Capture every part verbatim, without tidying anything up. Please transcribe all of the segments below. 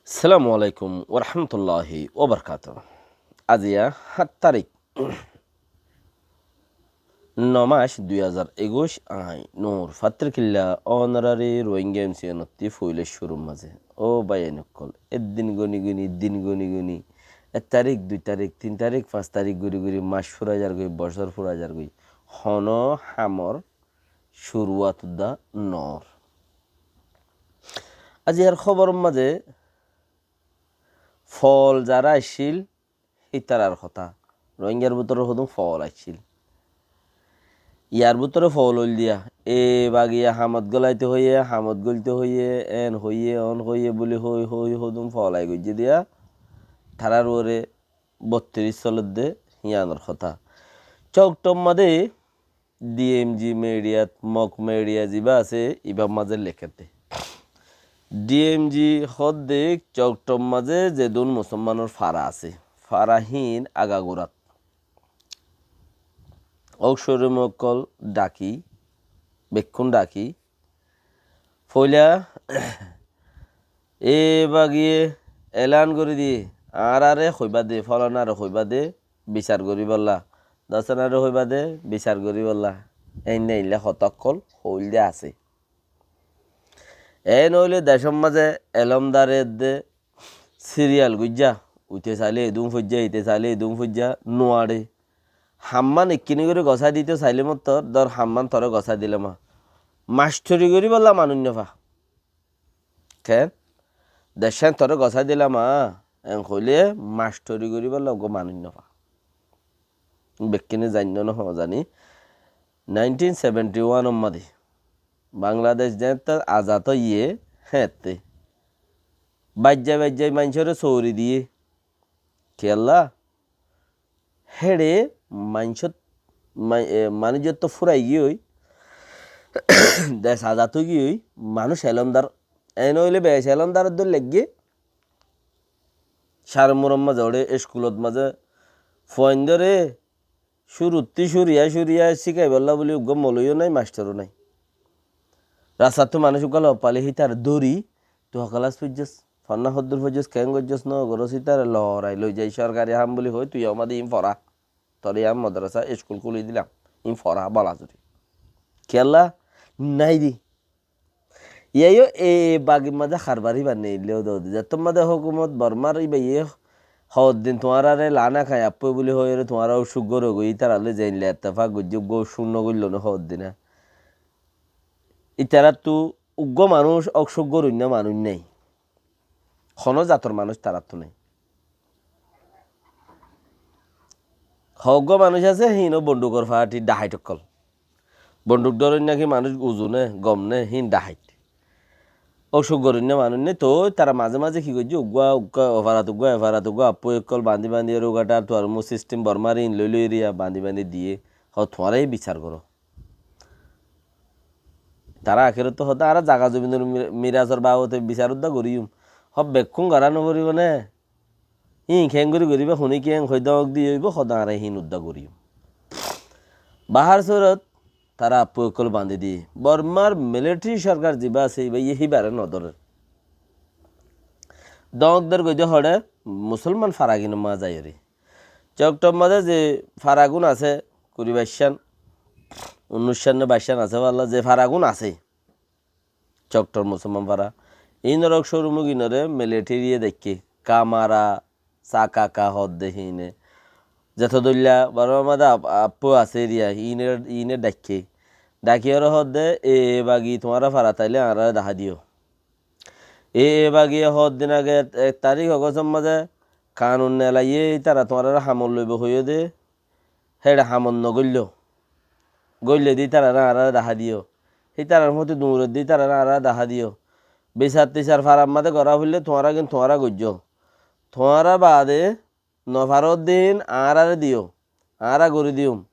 Assalamu alaikum warahmatulláhi wabarakátuhu. Aziya háñt tarík, no mac, dui házar ekuic, añí Nur Fatrikilla ónorari Rohingya M C N ottí foila cúrur mazé. Ó báiyain ókkol, ek din guni guni, din guni guni, ek tarík, dui tarík, tin tarík, fañs tarík guri guri mac fúrai zargói, bosór fúrai zargói. Honó hamor cúruwat uddá noór. Aziyar hóboror mazé fool zará accíl, hítarar hotá. Rohingyar bútore hodún fool accíl. Yar bútore fool óil diya, e bagiye hamot gólaito hoiyé, hamot góilto hoiyé, en hoiyé, on hoiyé buli hoi hoi hodún fool ai goijjé diya, tarár uore bottiríc solodde híyanor hotá. Coktor mazé D M G media, Mog media zibá asé, ibár mazé lekédde. D M G hoódde Coktor mazé zedún musolmanor fara asé, fara híin agagurat. Óuk córum ókkol dhaki, bekkún dhaki, foila e bagiye elan gorí diyé, añáráre hoibá de, fólanare hoibá de, bisar goríbolla, dosanare hoibá de, bisar goríbolla. Einna einna hotá ókkol hoóilde asé. Eén óile decór mazé elómdare edde siriyal goijjá, uite sailé edún foijjá, ite sailé edún foijjá, nuaçé. Hammán ekkiní gorí gosái dito sailé mottor, dór hammán toré gosái dilam. Mastori goríbolla manúic nofa. Keén? Decán toré gosái dilam, en hoilé mastori goríbolla uggúa manúic nofa. Bekkúne zainnó nohó zani. Nineteen seventy one or mazé Bangladec zeéñtte azad óiye, héeñtte baijja baijja maincóre sóori diyé. Kiyólla? Héçe maincót, mai-, e, manúic zotto fúrai giyói, dec azad ói giyói, manúic elómdar, en óile bec elómdar dóilla laigge, Carmuror mazé, óre eskulot mazé, fuaindóre cúruttí cúriya cúriya cíkaibólla buli uggúa moloiyó nái, mastoró nái. Rastattú manúic uggúa loi failé hítare dóri, tui hó kelas foijjós, fonná hoddúr foijjós, keén goijjós, no gorós, hítare lorai loi zai, sorkari ham buli hoi, tui yó mazé iín forá. Toré yián modrasa, eskul kúli dilam, iín forá bála zori. Kiyólla? Nái de. Yíaiyó e bagir mazé harbari banei illé ódde ódde. Zettór mazé hókumot Bormár íbayé hoddin tuáñráre laana kái appói buli hoiyóre tuáñra ósuk gorógoi, ítarallói zeilla ettefak goijjé, uggúa ósuk nogoillóne hoddin. Ítaráttu uggúa manúic ósuk goróinna manúic nái. Honó zator manúic taráttu nái. Hoggúa manúic asé, híin ó bondukor faáthi, dhahait ókkol. Bonduk dóroinna ki manúic uzu né, gom né, híin dhahait. Ósuk goróinna manúic né, toi tara mazé mazé ki goijjé, uggúa, uggúa, ofarat uggúa, efarat uggúa, appói ókkol bañdí bañdí, eré uggúa thar tuar mu sistem Bormár híin loi loi eriya bañdí bañdí diyé. Hó, tuáñra hé bisar goró. Tará akérottú hoó de, añára zaga zominor mi-, mirasor babote bisar uddá goríyum. Hó, bekkún gorá noforibó né? Híin keéngorí goríba, huné ki en hoi dóñk diyé óibo, hoó de añára híin uddá goríyum. Bahár surot, tará appói ókkol bañdí diyé. Bormár militari sorkar zibá asé, íbayé híbaré nodórer. Dóñk der goijjé hoçé, musolman faraginor mazé zaiyóre. Coktor mazé ze faragún asé, kuri baiccán, unnúiccán né baiccán asé, bálla ze faragún asé, Coktor musolman fara, iínoró córum óginóre militariye daikké, Kamara, Sakaka hoódde híine. Zeto dóilla Bormár mazé ap-, appói asé eriya, iíne, iíne daikké. Dakiyóre hoódde, e, e bagi tuáñra farat ailé añáráre dahá diyó. E, e bagiye hoddin age ek, ek tarík Ogostor mazé kanun nelaiyé, ítara tuáñráre hamot loibou hoiyé dé, héçe hamot nogoilló. Goille dé ítarare añáráre dahá diyó. Ítarar fúañti duñr edde ítarare añáráre dahá diyó. Bisar tisar farar mazé gorá foillé tuáñra gin tuáñra goijjó. Tuáñra baade nofaró din añáráre diyó, añára gorí diyum.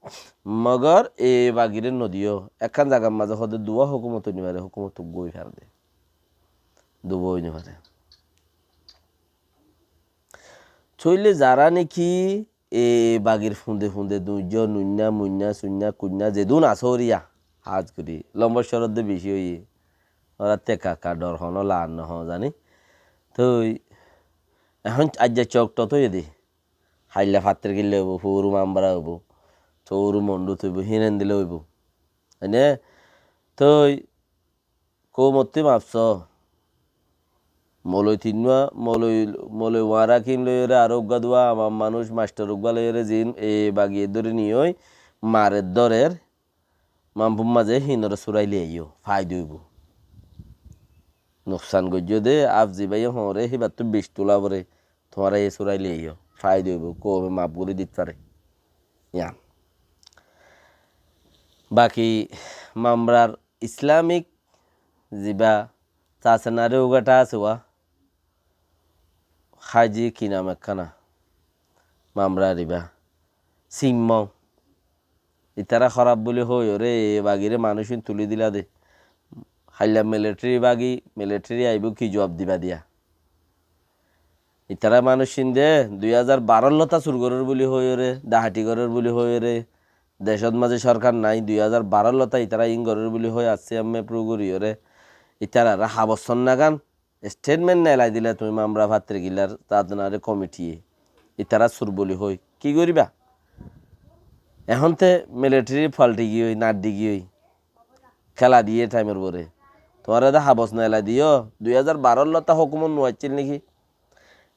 Mogor e bagiré nodiyó. Ekkán zagar mazé hoóde duwá hókumot ói nofaré, hókumot uggúa ói faré dé. Duwá ói nofaré. Tóile zará néki e bagir funde funde duijjó, nuinna, muinna, suinna, kuinna, zedún asó eriya, hás gorí, lombor córodde bicí óiye. Óra tekaka dhor honó laar nohó zani. Toi Ehón aijja Coktot óiye dé, hailla Fattirkilla óibo, furu Mambra óibo, touru Mondut óibo, híin endilla óibo. Ene toi koumottí maf só. Moloi tinnúa, moloi, moloi Wañra kin loiyóre aró uggúa duwa awam manúic, mastor uggúa loiyóre ziín e bagiye dóri niyói marer dórer, Mampur mazé híinoré súrai loi aiyó, faida óibo. Nuksan goijjó dé, af zibáye hoóñre híbattú bic tulá foré, tuáñra e súrai loi aiyó, faida óibo, koume maf gorí dit fare. Yián. Baki Mambrar Islamik zibá Tasenaré ugáta asé wá, Háji ki nam ekkána, Mambrar ibá, Simmong. Itará hóraf buli hoiyóre e bagiré manúicin tulí dila dé. Hailla militeri bagi, militeri aibó ki juab diba diya. Itará manúicin dé dui házar barór lóta sur gorér buli hoiyóre, daháti gorér buli hoiyóre, decót mazé sórkar nái, dui házar barór lóta itará iín gorér buli hoi asé, emme pruf goríyóre. Itará habos sonnagán Estetment neelai dila tuñí Mambra Fattirkillar Tasenaré komitiye. Itará sur buli hoi. Ki goríba? Ehón te militeri falti giyói, naddi giyói. Kéla diyé thaimor uore. Tuáñra de habos neelai diyó. Dui házar barór lóta hókumot no accíl néki?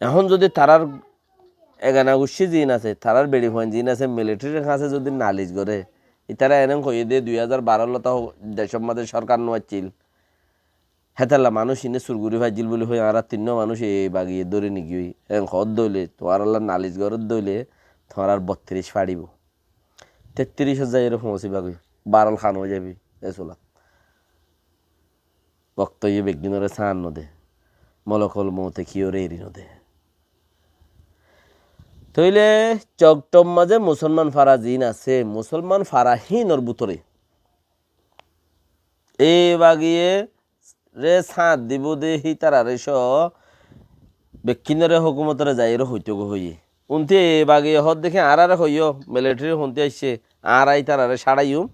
Ehón zodi tarár egana guccí ziín asé, tarár beçi fuain ziín asé, militerir hañsé zodi nalis goré, itará enen hoiyé dé dui házar barór lóta hó-, decór mazé sórkar no accíl. Hétolla manúic iíne sur gorí faijjíl buli hoi añára tinnúa manúic e bagiye dóri nigiyói. En hoódde óile, tuáñralla nalis goródde óile, tuáñrar bottiríc façibóu. Tettirícot zaiyóre foóñsibagói. Barol han ói zaibói, e sulat. Okto ye beggúnoré sáan nodé. Molokol mouté kiyóre eri nodé. Tóile Coktor mazé musolman fara ziín asé, musolman fara híinor bútore. E bagiyeré sáat dibou de hítararé cóo bekkúnoré hókumotoré zaiyóre hoitóu hoiyé. Unti e bagiye hoódde ki añáráre hoiyó, militeri hontí aiccé, añára ítararé cáçaiyum.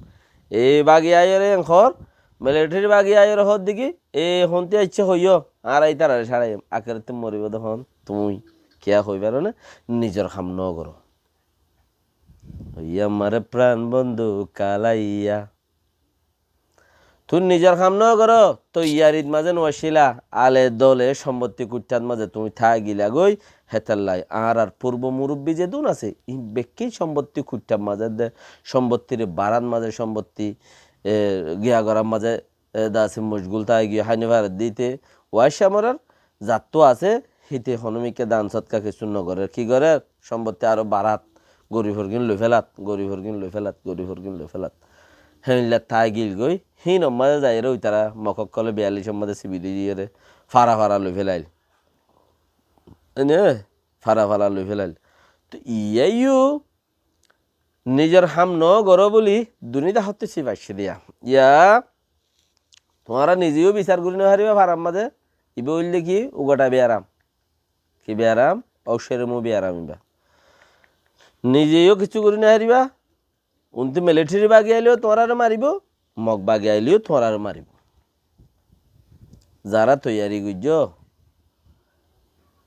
E bagiye aiyóre en hoór, militeri bagiye aiyóre hoódde ki, e hontí aiccé hoiyó, añára ítararé cáçaiyum. Akerottú moribóu de hon, tuñí kiyá hoibáro né, nizor ham nógoró. Hoiyé amaré pran bondú kalaiyá. Tuñí nizor ham nógoró, toiyarit mazé nuaccíla, ale dole sombotti kuittát mazé tuñí táigilagói, hétolla añárar furbo murubbi zedún asé, iín bekkín sombotti kuittát mazé de, sombottiré barát mazé, sombotti, e, giya gorát mazé, e, de asé mocgul táigiyói, háinofare dite, uaicca morar, zattú asé, híte honómikká dan sodka kessú nogorér. Ki gorér? Sombotti aró barát, goriforgín loifélat, goriforgín loifélat, goriforgín loifélat. Héinlat táigilgói, híinor mazé zaiyóre uitará mok ókkolé biyallicór mazé sibi diyóre fara fara loifélail. Ene, fara fara loifélail. Toi iyáiyo nizor ham nógoró buli duniyat hottú sif aiccé diya. Yá, tuáñra nize yó bisar gorí nofaribá farar mazé, ibá óilde ki ugaṭa biyaram. Ki biyaram? Óucceremú biyaram ibá. Nize yó kessú gorí nofaribá, unti militeri bagi ailé yó tuáñraré maribóu, mok bagi ailé yó tuáñraré maribóu. Zará toiyari goijjó,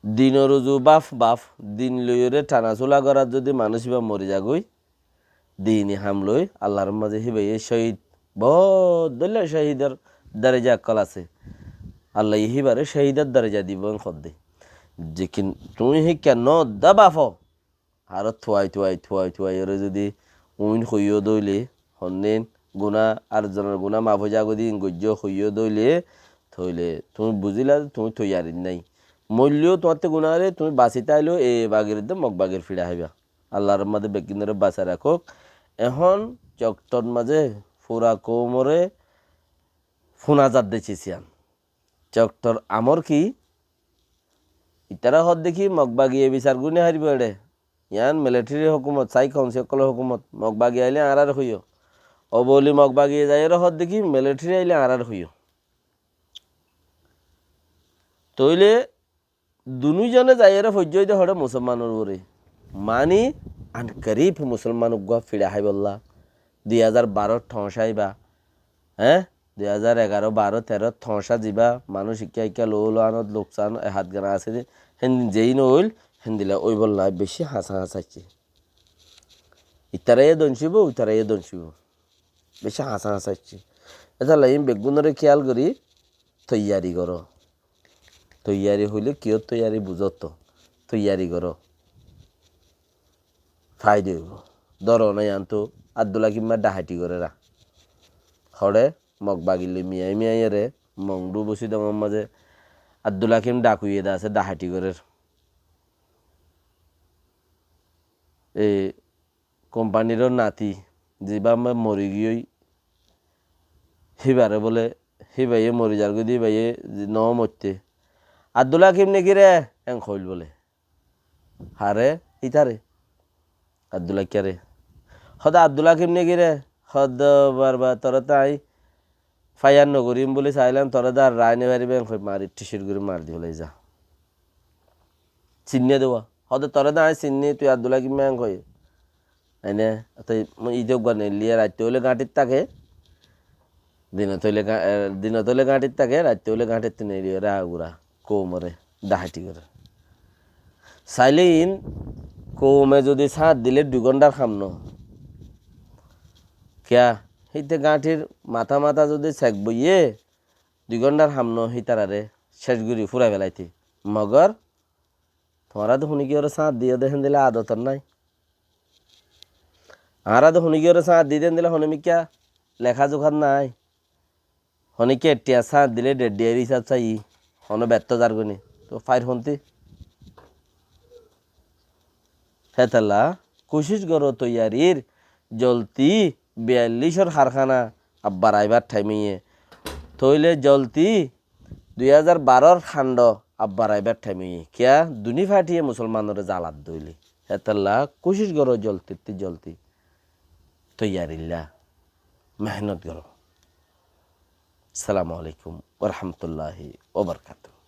dinor uzu baf baf, din loiyóre thanasúla gorát zodi manúic ibá mori zagói, dini ham loi, Allar mazé híbaye cóhid, boóut dóilla cóhidor dareja ókkol asé. Allaye híbaré cóhidor dareja dibou en hoódde. Zekin tuñí híkka nodda bafo, aró tuai, tuai, tuai, tuai, ore zodi uin hoiyó dóile, honnín guná, ar zonor guná maf ói zagói de iín goijjó hoiyó dóile, tóile tuñí buzíla de tuñí toiyarit nái. Moilleyó tuáñtte guná re, tuñí basi táileyo e bagir de mok bagir fiça háiba. Allar mazé bekkúnoré basai rakók. Ehón Coktor mazé fura koumoré fúna zadde cis yián. Coktor amor ki? Itará hoódde ki mok bagiye bisar gorí nofaribóu eçé. Yián militeri hókumot, sai kaunsil ókkolor hókumot. Mok bagiye ailé añáráre hoiyó. Oboli mok bagiye zaiyóre hoódde ki militeri ailé añáráre hoiyó. Tóile dunúzone zaiyóre foijjó de hoçé musolmanor uore. Mani ankarib musolman uggúa fiça háibolla. Dui házar baró thoñcá ibá. Eé? dui házar egaró, baró, teró, toñcá zibá manúic ikká ikká lóu lóu anót luksan e hát gana asé dé, héndin zein óil, héndila óibol nái, bicí hañsá hañsá aiccé. Itará yó dónc óibou, itará yó dónc óibou. Bicí hañsá hañsá aiccé. Étalla iín beggúnoré kíyal gorí toiyari goró. Toiyari hoilé kiyór toiyari buzóto. Toiyari goró. Faida óibou. Dóro na yiántu Abdul Hakim má dhaháiti goréra. Hoçé Mog bagilloi miyai miyaiyeré Mongdu Busidongor mazé Abdul Hakim dhakuiye de asé, dhaháiti gorér. E kompaniró nati, zibá mori giyói, híbaré bóle, híbaye mori zargói de, híbaye no moitté. Abdul Hakim né ki re? Eén hoil bóle. Haré? Ítare. Abdul Hakim re. Hoó de Abdul Hakim né ki re? Hoó de barbar toré de añí fáiyar nogorim bóli sailám, toré de ar raái nofaribá, eén hoi mari thicir gorí mari di félai za. Sinné de uwá. Hoó de toré de añí sinní, tui Abdul Hakim eén hoi. Ene, toi mo ite uggúa neilliyé, raitte óile gáñthit táke, dinot óile gá-, e, dinot óile gáñthit táke, raitte óile gáñthittú neilliyé, ragura, koumoré, dhaháiti goré. Sailé iín, koume zodi sáñt dilé dui góndhar ham no. Kiyá, híte gáñthir matá matá zodi sek boiyé, dui góndhar ham no, hítararé céc gorí fúrai felaité. Mogor, tuáñra de hone kiyóre sáñt diyó de héndilla adotor nái. Añára de hone kiyóre sáñt di de héndilla hone mikká leká zukát nái. Hone ki ettiya sáñt dilé dher diyair hísab saiyí, hone bettó zargói né. Tóu fair hontí. Hétalla kucíc goró toiyarir, zolti biyallícor harkána abbar aibár thaim óiye. Tóile zolti dui házar barór hando abbar aibár thaim óiye. Kiyá? Duní fathíye musolmanoré zalat dóile. Hétalla kucíc goró zoltittú zolti toiyarilla mehénot goró. Assalamu alaikum wa rahmatullahi wa barakatuhu.